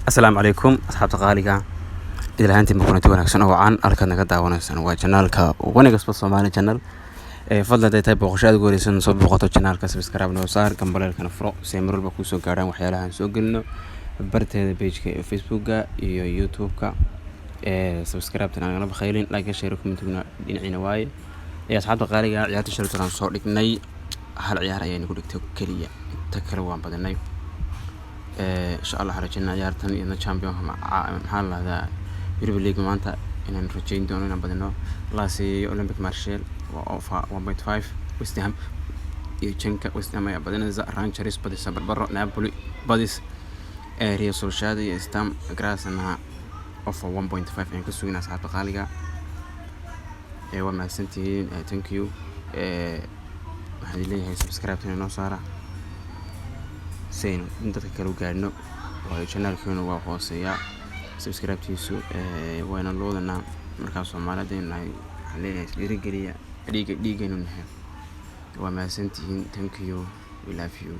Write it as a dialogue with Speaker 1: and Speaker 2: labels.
Speaker 1: Asalaamu calaykum, asxaabta qaaliga, idil ahaantiin kulanti wanaagsan oo wacan. Halkaad naga daawanaysaan waa channelka Wanigasba Soomaali Channel. Fadlan, haday tahay booqasho aad ugu horeysan soo booqato channelka, subscribe noo saar, gambaleelkana furo si ay mar walba kuusoo gaadhaan waxyaalahan soo gelino barteeda pageka ee Facebooka iyo YouTube-ka. Subscribe-tan aan nagala bakhaylin, like, share, commentiguna dhinaciina waaye. Asxaabta qaaliga, ciyaarta shalay aan soo dhignay hal ciyaar ayayna ku dhigtay keliya, inta kale waan badinay. Insha Allah waxaan rajeynaa ciyaartan iyadna championka, maxaa la dhahdaa, Europa League maanta inaan rajeyn doono inaan badino. Lazio, Olympique Marseille waa over 1.5. West Ham iyo Genk, West Ham ayaa badinaysa. Rangers badisa, barbaro. Napoli badis. Real Sociedad iyo Sturm Grazna over 1.5 ayaan ka suginaa. Asxaabta qaaliga, waa mahadsantihiin, thank you. Waxaan idin leeyahay subscribe noo saara si aynu in dadka kale u gaadhno, waayo channelkeenu waa hooseeyaa subscribe-tiisu, wayna loodanaa. Markaa Soomaali haddaynu nahay, waxaan leeyahay isdhiirigeliya, dhiiga dhiigaynu nahay. Waa mahadsantihiin, thank you, we love you.